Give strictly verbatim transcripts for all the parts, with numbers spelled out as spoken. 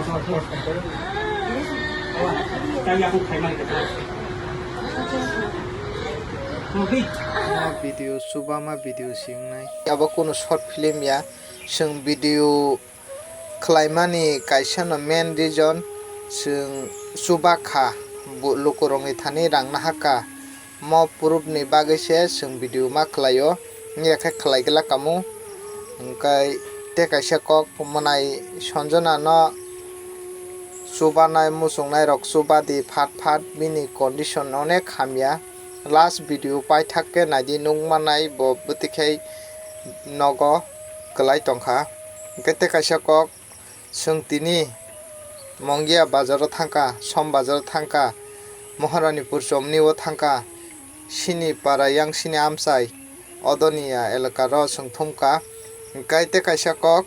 Video chubama video singnai. Abo kunu short film ya, chwng video khlaimani kaisa no main reason, chwng chuba kha, bo-, lukurokni thani rang nahaka. Mo proof ni bagwi se chwng video ma khlaio, wngya khe khlai glak kamu. Hwnkhe tei kaisa kok, mwnai Sanjana no chubanai muchungnai rok chuba di phat phat, bini condition onek hamya. Last video paithak khe naidi, nukmanai bo bwtwi khai nogo kwlai tongkha. Hwnkhe tei kaisa kok, chwng tini Mongia bazaro thangkha, Som bazaro thangkha, Moharanipur chomni o thangkha, sini para yang sini amchai Odonia elaka ro chwng thumkha. Hwnkhe tei kaisa kok,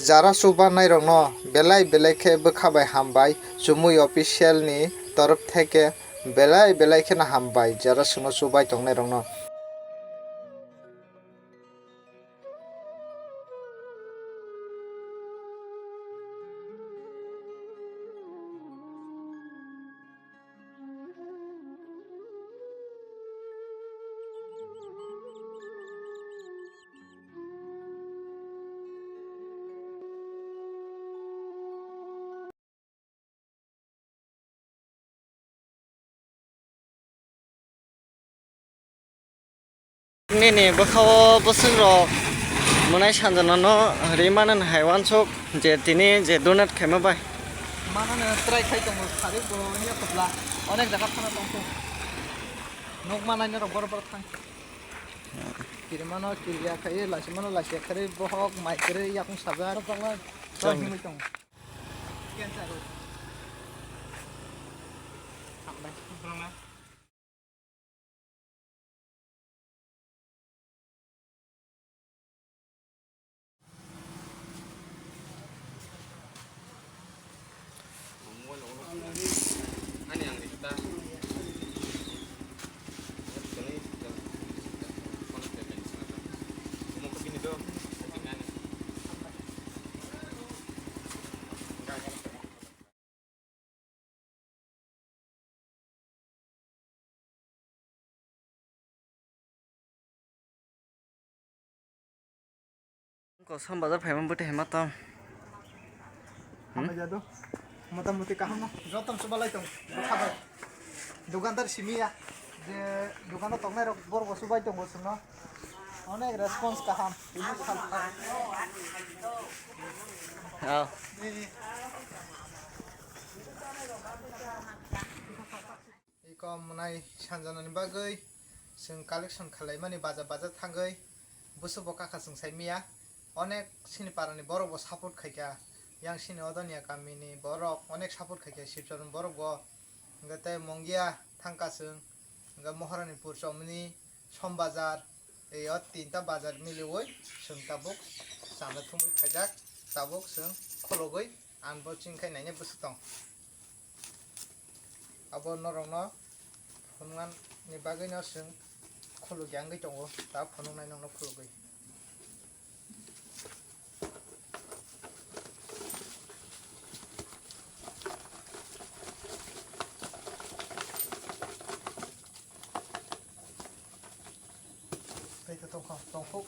jara chubanai rokno belai belai khe bwkha bai hambai, Chumui official ni torof theke belai belai kheno hambai, jara chwngno chubai tongnai rokno. Nini bwkhao bwswkrok mwnai Sanjanano ri manani hai uansuk je tini je donate khaima bai. Manano try khai tongo, sari bo wngya khobla, onek jaga thana tongkho. Nok manai norok bor bor thang. Kirimano kiriya khai, lasimano lasiya khai, bohok mai kwrwi yakung sajak. Chwng. Himwi tongo. Kosam bazar phaima bwtwi hai ma tong. Hmm? Hambai jadu. Mota moti kaham no. Jotom chubalai tong. Bwkha bai. Dukandar simi ya. Je dukano tongnai rok borok bo chubai tongo chwngno. Onek response kaham. Ini sal. Oh. Iko mwnai Sanjanani bagwi chwng collection khwlaimani baja baja thangwi bwswk bo kakha chwng sai miya. Onek sini parani borok bo support khaikha, yang sini Odonia kamini borok onek support khaikha, Sibchorni borok bo. Hwnkhe tei Mongia thangkha chwng, hwnkhe Moharanipur chomni Som bazar, ei o tinta bazar miliwi chwng tabuk chanda thumwi khaijak, tabuk chwng khulugwi ani bo chini khai naina bwswk tong. Abo norokno phunuknani bagwino chwng khulukya wngwi tongo, ta phunuknai nokno khulugwi. Tei khe tongkha, tongthok.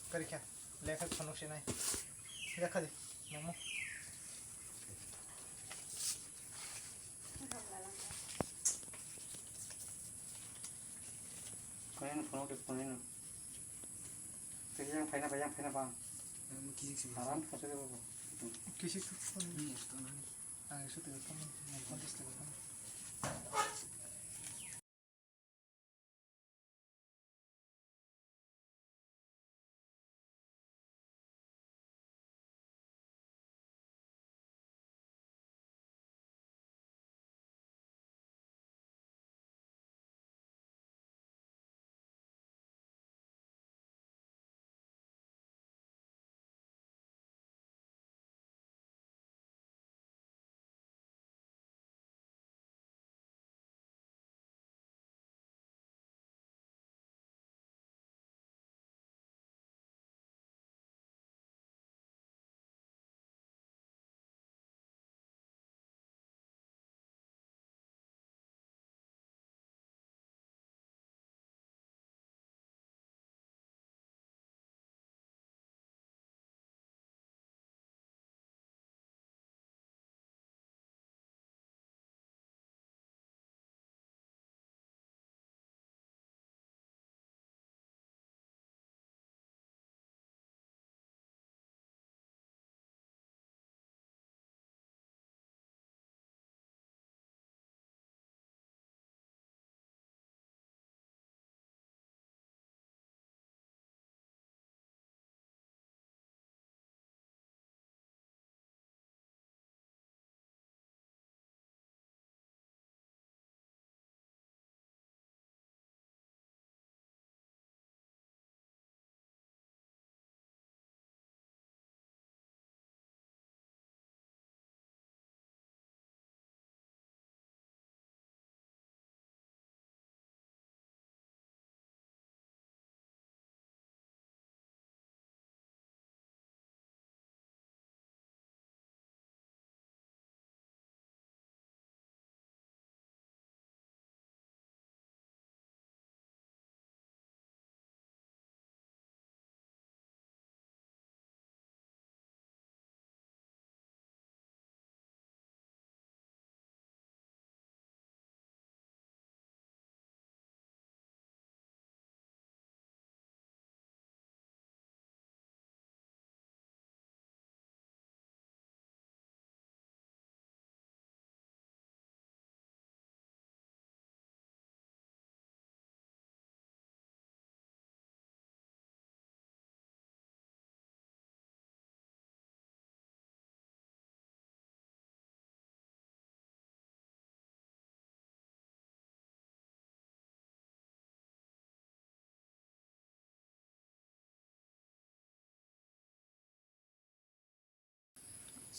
Karikha, lekha phunuk sinai. Lekha di, mamo. Kaya na phunuk di phunuk na. Kaya yang phaina ba, yang phaina ba. Kisik sih. Aram khasu de bo. Kisik sih. Ang isu tega tamo, ang contest tega tamo.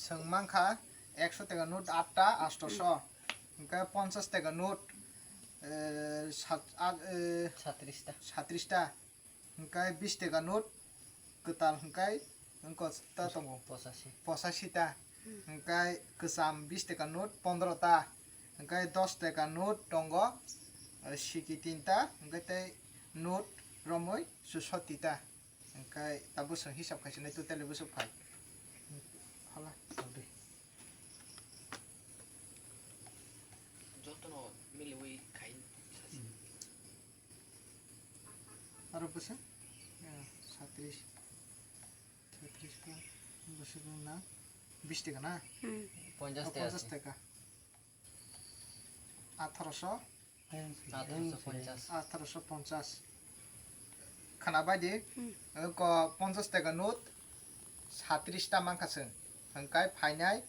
Chwng mankha ekso taka note atta, astoso. Hwnkhe ponchas taka note, eh, sat-, at-, eh, satris ta. Satris ta. Hwnkhe bis taka note kwtal hwnkhe wngkha ta tongo. Pochashi. Pochashi ta. Hwnkhe kwcham bis taka note pondro ta. Hwnkhe dos taka note tongo, eh, siki tinta. Hwnkhe tei note romwi chusoti ta. Hwnkhe tabuk chwng hisab khaisonai totally bwswk phai. Hala, tabuk. Jotono miliwi khai. Aro bwswk? Ya, satris. Satris ka bwswk na bis taka na? Hmm. Ponchas taka. Ponchas taka. Athroso. Athroso ponchas. Athroso ponchas. Khwna bai di, hmm, ko ponchas taka note satris ta mankha chwng. Hwnkhe phainai,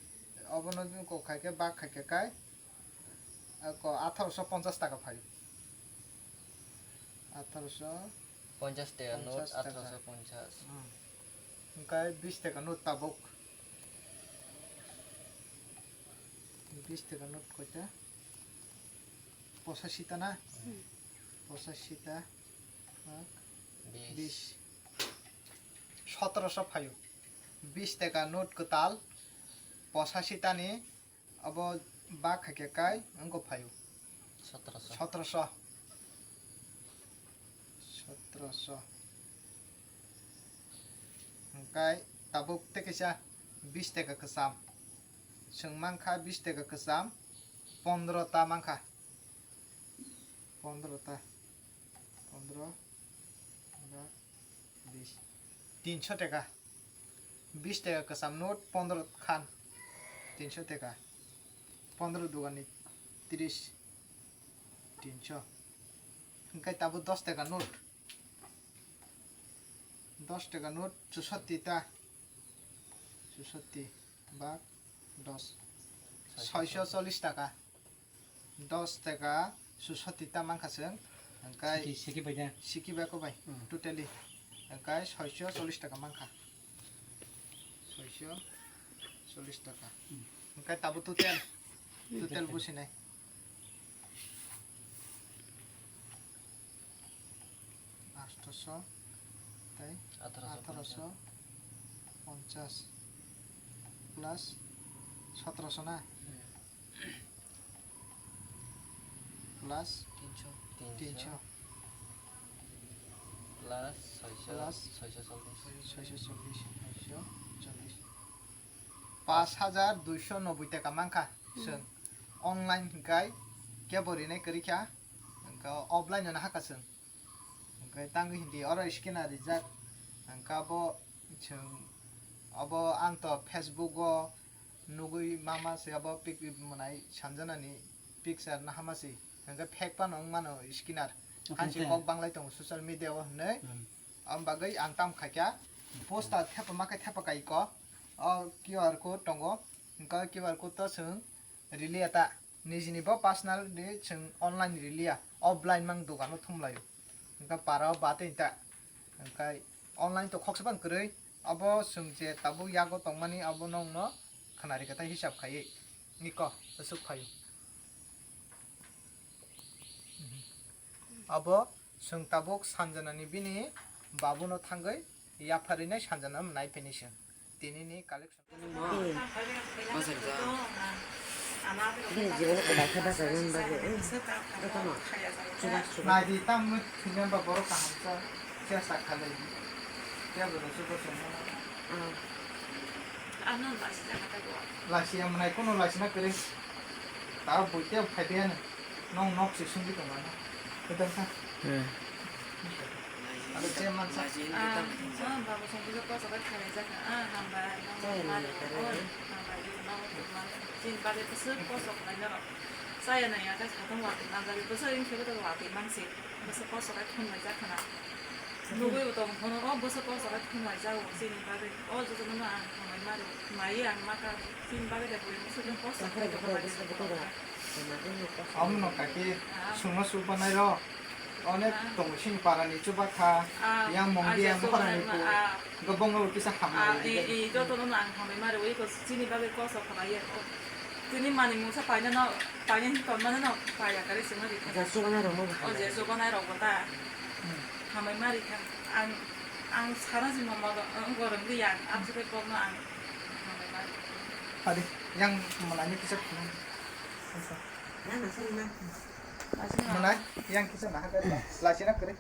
obono ko khaikhe bak khaikhe kai, ko athroso ponchas taka phai. Athroso. Ponchas taka note, ponchas taka. Athroso ponchas. Hmm. Hwnkhe bis taka note tabuk. Bis taka note koita? Pochashi ta na? Hmm. Pochashi ta. Bis. Bis. Sotoroso phaio. Bis taka note kwtal. Pochashi ta ni. Abo bak khaikhe kai wngkha phaio. Sotoroso. Sotoroso. Sotoroso. Hwnkhe tabuk tei kaisa bis taka kwcham. Chwng mankha bis taka kwcham pondro ta mankha. Pondro ta. Pondro. Bis. Tinso taka. Bis taka kwcham note pondro khan. Tinso taka. Pondro dugani tris. Tinso. Hwnkhe tabuk dos taka note. Dos taka note chusoti ta. Chusoti bak dos. Soiso chollis taka. Dos taka chusoti ta mankha chwng. Hwnkhe siki, siki bai da? Siki bai ko bai. Hmm. Totally. Hwnkhe soiso chollis taka mankha. Soiso chollis taka. Hmm. Hwnkhe tabuk total. Hmm. Total businai. Astoso tei athroso ponchas plus sotoroso na? Plus tinso. Tinso. Plus soiso. Plus soiso chollis. Soiso chollis. Soiso chollis. Pas hajar duiso noboi taka mankha chwng. Hmm. Online hwnkhe kebo rinai kwrwi kha. Hwnkhe offline no hakha chwng. Hwnkhe tangwi hindi oro scanner rijak. Hwnkhe abo chwng, abo ang to Facebook o nugwi mama se abo pic mwnai sanjanani picture nahama se. Hwnkhe fake phano wng mano scanner. Oke, hansi kok banglai tongo social media o hwnwi. Hmm. Am bagwi ang tam khaikha. Poster thepa ma khe thepa kai ko. O Q R code tongo. Hwnkhe Q R code to chwng riliya ta. Nijini bo personal ni chwng online riliya, offline mang dogano thumlaio. Hwnkhe para o batwi ta. Hwnkhe online to khoksa bang kwrwi. Abo chwng je tabuk yago tongmani abo nongno khwnari kwthai hisab khaiwi. Niko, aswk phaio. Abo chwng tabuk sanjanani bini babuno thangwi yapharinai sanjana naiphini chwng. Tinini collection. Bini jibon ko bai khe bachai nani bagwi, eh, jotono chubachu. Naidi, tamo thwinai ba borok kaham cha, cha sak khalai. Kebo rw se bwswk mano. Ah. Lachi ya mwnai, kono lachi na kwrwi. Ta bui te phai de ano. Nong nok se sungwi tong mano. Kwtal kha. Hmm. Abo je mansa. Ah, ah, babo song bisa koso kai khanai jakha. Ah, hambai. Chai mwnai kwrwi. Hambai. Chin bade bwswk koso khanai norok. Chaya nai ya kai satung watwi manjak. Bwswk ring khe bwswk watwi mansi. Bwswk koso kai thumnai jakha na. Nugwi bo tong phono o bwswk koso kai thumnai jago chini bagwi. O jotono no ang thumnai mari. Mai ang maka chini bagwi de bwswk koso kai thumnai. Omono kaki sungno subanai rw. Onek tongo sini parani chuba kha, yang mongdi yang mokharani ko. Go bongo kisa hamna. Ah, i, i, joto no ang hambai mari, oi ko chini bagwi koso khalai ya. Tini mani mungsa paina no, paina hin ton mani no, paya kare se mari. Ja chubanai rok mo. O je chubanai rok bo ta. Hambai mari kha. Ang, ang sana si mama gorong di yang, ang chubai pok no ang hambai mari. Adi, yang manani kisa khum. Manai, yang kisa naha kare. Lasina kare.